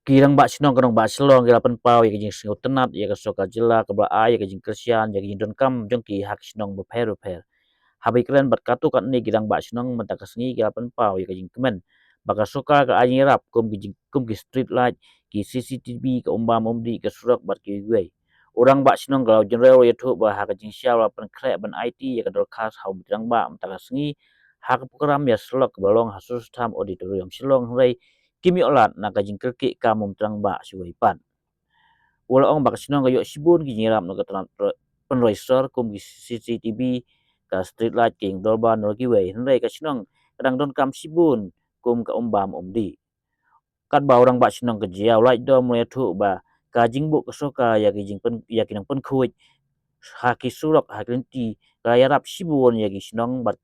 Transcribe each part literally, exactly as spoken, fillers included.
Ki rangbah shnong ka nongbah Shillong ki la pynpaw ïa ka jingsngewtynnad ïa ka sorkar jylla kaba la ai ïa ka jingkyrshan ïa ka jingdonkam jong ki ha ki shnong bapher bapher. Haba ïakren bad katto katne ki rangbah shnong mynta ka sngi ki la pynpaw ïa ka jingkmen ba ka sorkar ka ai jingïarap kum ki jing, kum ki street light, ki C C T V, ka umbam umdih, ka surok bad kiwei. U rangbah shnong ka Law Jynrew u la ïathuh ba ha ka jingshisha u la pynkhreh ban aiti ïa ka dorkhas ha u rangbah mynta ka sngi ha ka program ïasyllok kaba la long ha Surshitham Auditorium Shillong, hynrei kim ïoh lad na ka jingkyrkieh kam u rangbah shawei pat. U la ong ba ka shnong ka ïoh shibun ki jingïarap na ka tnat pynroi sor kum ki C C T V, ka street light, ka ïing dorbar, na kiwei, hynrei ka shnong ka dang donkam shibun kum ka umbam umdih. Katba u rangbah shnong ka jia u Laitdom u la ïathuh ba ka jingbuh ka sorkar ïa ki jingpyn, ïa ki nongpynkhuid ha ki surok, ha ki lynti, ka la ïarap shibun ïa ki shnong bad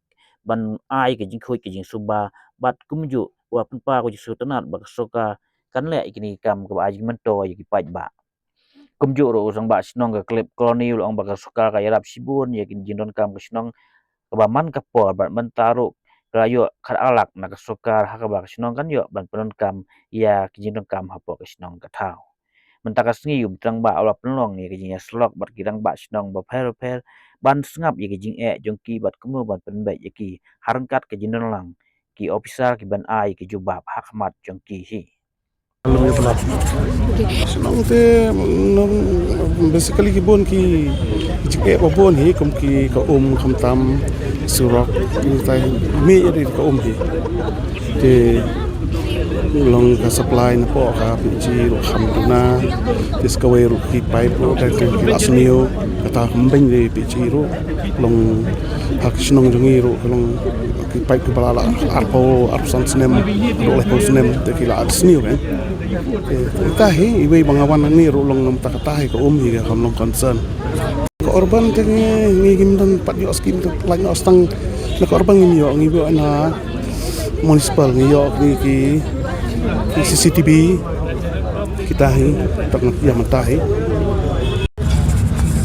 ban ai ka jingkhuid ka jingsuba bad kumjuh u la pynpaw ka jingsngewtynnad ba ka sorkar kan leh ïa kine ki kam kaba ai jingmyntoi ïa ki paidbah. Kumjuh ruh u rangbah shnong ka Clip Colony u la ong ba ka sorkar ka ïarap shibun ïa ki jingdonkam ka shnong kaba man ka por bad mynta ruh ka la ïoh khadar lak na ka sorkar ha kaba ka shnong kan ïoh ban pyndonkam ïa ki jingdonkam hapoh ka shnong ka thaw. Mynta ka sngi u rangbah u la pynlong ïa ka jingïasyllok bad ki rangbah shnong bapher bapher ban sngap ïa ki jingeh jong ki bad kumno ban pynbeit ïa ki ha ryngkat ka jingdon lang ki ophisar ki ban ai ki jubab ha khmat jong ki hi. Shnong te, mm, basically ki bun ki jingeh ba bun hi kum ki ka um khamtam surok, ki tai mi ïa dei ka um hi. Te long ka supply na poh ka P G ruh kham duna. Te sa kawei ruh ki pipe ruh da ki la sniew kata kham beiñ dei P G ruh. Long ha ka shnong jong ngi ruh ka long ki paip kiba la lah arphew, arphew san snem, haduh laiphew snem te ki la sniew kan. Te kata hi iwei ba nga wan hangne ruh long namar kata hi ka um hi ka kam long concern. Ka urban te ngi, ngi ngim don pat ïoh skim te lait noh stang na ka urban ngim ïoh, ngi ïoh na municipal ngi ïoh ki, ki, ki C C T V kita hi tak ïa mynta hi.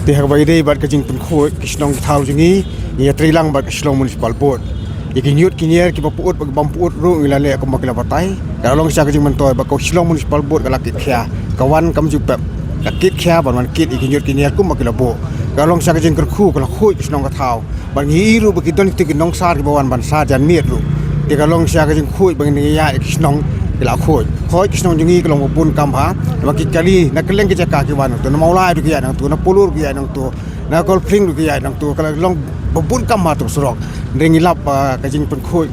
Te ha kaba ïadei bad ka jingpynkhuid ki shnong ki thaw jong ngi, ngi ïatrei lang bad ka Shillong Municipal Board. Ïa ki ñiut ki ñier kiba pyut bad ki bym pyut ruh ngi la leh kumba ki la batai. Ka la long sha ka jingmyntoi ba ka Shillong Municipal Board ka la kit khia, ka wan kam ju pep, ka kit khia ban wan kit ïa ki ñiut ki ñier kumba ki la buh. Ka la long sha ka jingkyrkhu ka la khuid ki shnong ka thaw. Bad ngi i ruh ba ki don kito ki nongsar kiba wan ban sar janmiet ruh. Te ka long sha ka jingkhuid ba ngi ïa ki shnong ki la khuid. Khuid ki shnong jong ngi ka long ba bun kam bha. Ba ki kali na kylleng ki jaka ki wan nangto, na Mawlai ruh ki ïa nangto, na Polo ruh ki ïa nangto, na Kolphring ruh ki ïa nangto, ka la long ba bun kam bha to surok. Hynrei ngi lap ba ka jingpynkhuid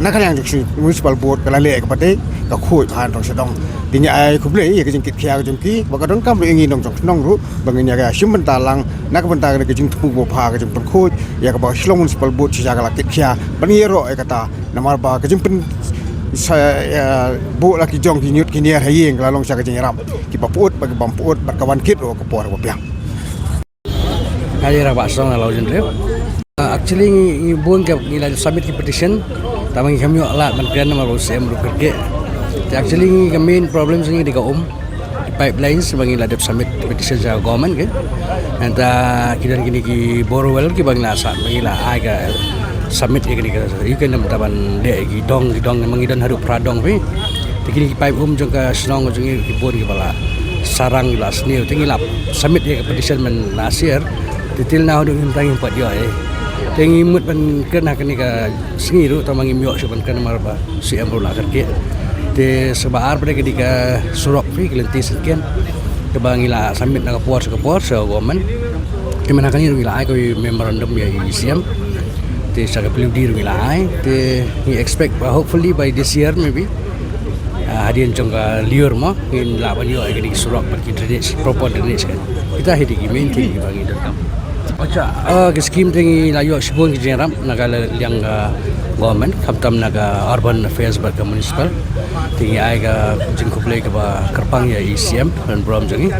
na ka liang jong Municipal Board ka la leh kaba dei, ka khuid bha nangto sha dong. Te ngi ai khublei ïa ka jingkit khia ka jong ki, ba ka donkam ruh ïa ngi nongshong shnong ruh ba ngin ïa ka shim bynta lang na ka bynta ka jingthmu ba bha ka jingpynkhuid ïa kaba Shillong Municipal Board shisha ka la kit khia ban ïaroh ïa kata namar ba ka jingpyn sa, ïa, buh la ki jong ki ñiut ki ñier ha ïing ka la long sha ka jingïarap kiba pyut bad ki bym pyut bad ka wan kit ruh ka por ba biang. Ka dei Rangbah Shnong na Law Jynrew. Ah, actually ngi, ngi bun ka ngi la submit ki petition. Tangba ngi kam ïoh lad ban kren namar ba u C M ruh kyrkieh. Te actually ngi ka main problem jong ngi dei ka um, ki pipelines ba ngi la dep submit petition sha government ke. Nangta ki don kine ki borewell kiba ngi la sa, ba ngi la ai ka submit ïa kine ka, ïa kine mynta ban leh ki dong, ki dong ma ngi don haduh phra dong phi. Te kine ki paip um jong ka shnong jong ngi ki bun kiba la sarang, la sniew. Te ngi la submit ïa ka petition man last year. Te till now haduh mynta ngim pat ïoh ei. Te ngi mut ban kren ha kane ka sngi ruh tangba ngim ïoh shuh ban kren namar ba C M ruh la kyrkieh. Te sa ba ar pat ka dei ka surok phi, ka lynti syngkien, kaba ngi la submit na ka por sha ka por sha government. Te mynta kane ruh ngi la ai ka memorandum ïa i C M. Te sa ka P W D ruh ngi la ai. Te ngi expect ba hopefully by this year maybe, ah, hadien jong ka lyiur mo ngin lah ban ïoh ïa kane ka surok bad ki drainage, proper drainage kan. Kita hi dei ki main thing kiba ngi donkam. Acha, ah, ki scheme te ngi la ïoh shibun ki jingïarap na ka liang ka government, khamtam na ka urban affairs bad ka municipal. Te ngi ai ka jingkhublei kaba kyrpang ïa i C M, Ranbrom jong ngi.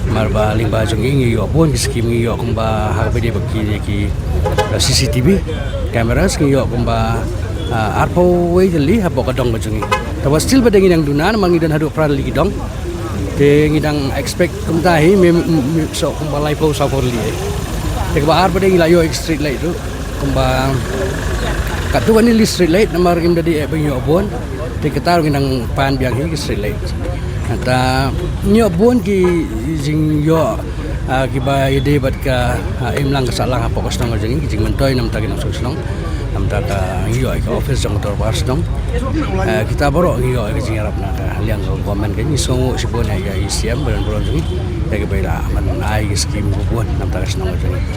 Namar ba lyngba jong ngi ngi ïoh bun ki scheme, ngi ïoh kumba ha kaba ïadei bad ki, ki, uh, C C T V cameras, ngi ïoh kumba, uh, arphew wei tylli hapoh ka dong ka jong ngi. Tangba still ba dang ngi dang duna namar ngi don haduh phra tylli ki dong. Te ngi dang expect kumta hi me, me, me, so kumba laiphew sawphew tylli. Te kaba ar pat ngi la ïoh street light ruh. Kumba katto katne li street light namar ngim da dei eh ba ngi ïoh bun. Te kata ruh ngi dang pan biang hi ki street light. Ta ngi ïoh bun ki jingïoh, ah, kiba ïadei bad ka, ah, imlang ka sahlang hapoh ka shnong ka jong ngi, ki jingmyntoi namar ki nongshong shnong. Namar ka ngi ïoh ka office jong ka dorbar shnong. Ah, kita baroh ngi ïoh ka jingïarap na ka liang ka government, ka ngi sngewnguh shibun ïa i C M ba don burom jong ngi ïa kiba la man ai ki skim bun namar ka shnong ka jong ngi.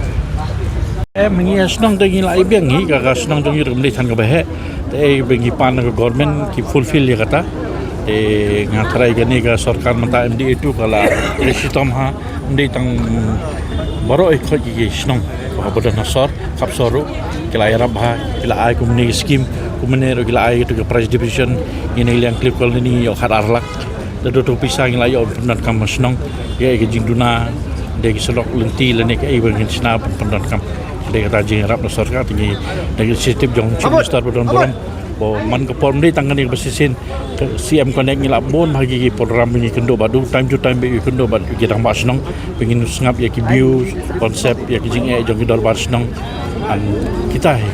Em, ngi ha shnong te ngi la ai biang ngi ka, ka shnong jong ngi ruh kam dei than kaba heh. Te ei ba ngi pan na ka government ki fulfill ïa kata. Te nga tharai kane ka sorkar mynta M D A two ka la ai shitom ha, ym dei tang baroh i khot ki shnong ba don ha sor, kap sor ruh ki la ïarap bha, ki la ai kumne ki skim, kumne ruh ki la ai tu ka prize division. Ngi ne liang Cliff Colony ïoh khat ar lak. Da duh tu pisa ngi la ïoh pyndonkam ha shnong ïa ka jingduna da ki surok lynti lane kaei ba ngin shna pyndonkam. Da kata jingïarap na sorkar te ngi da ka initiative jong Chief Minister ba don burom. Ba man ka por ym dei tang kane ba shisien ka C M Connect ngi la bun bha ki program ba ngi kynduh bad u time to time ba ngi kynduh bad ki rangbah shnong ba ngin sngap ïa ki views, concept ïa ki jingeh jong ki dorbar shnong. An kita hi.